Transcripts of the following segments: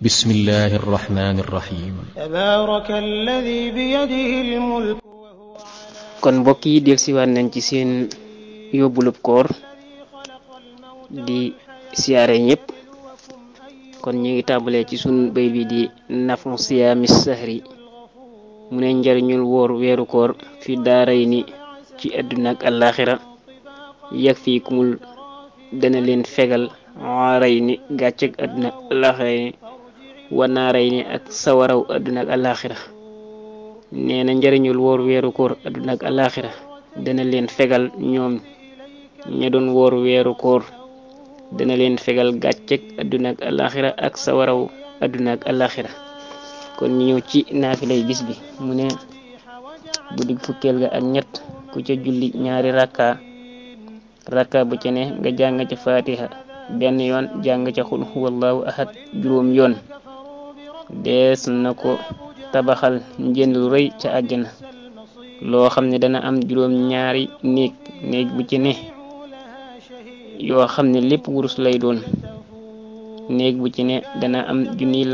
بسم الله الرحمن الرحيم تبارك الذي بيده الملك. kon mbokk yi dellusiwaat nañ ci seen yóbbulub koor di siyaare ñëpp. kon ñu ngi tàmbalee ci sun bay bi di nafu siyaami sahri mu ne njariñul woor weeru koor fi daaray ni ci àdduna ak àllaaxira yag fii kumul dana leen fegal waaray ni gàcceg àdduna ak àllaaxira ni wanaaray ni ak sawaraw àdduna ak àllaaxira. nee na njariñul woor weeru koor àdduna ak àllaaxira dana leen fegal ñoom ña doon woor weeru koor dana leen fegal gàcceg àdduna ak àllaaxira ak sawaraw àdduna ak àllaaxira. kon ñu ñëw ci naafilay bis bi mu ne guddig fukkeel ga ak ñett ku ca julli ñaari rakka bu ca ne nga jàng ca fatiha benn yoon jàng ca xul huwallahu ahad juróom yoon dees na ko tabaxal njënd lu rëy ca àjjana loo xam ne dana am juróom ñaari néeg bu ci ne yoo xam ne lépp wurus lay doon. néeg bu ci ne dana am junniy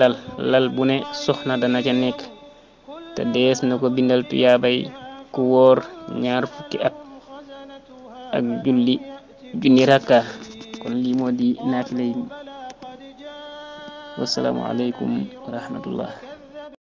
lal bu ne soxna dana ca nekk te dees na ko bindal tuyaabay ku wóor ñaar fukki at ak julli junni rakka. kon lii moo di naafilay. wassalaamu aleykum wa rahmatullah.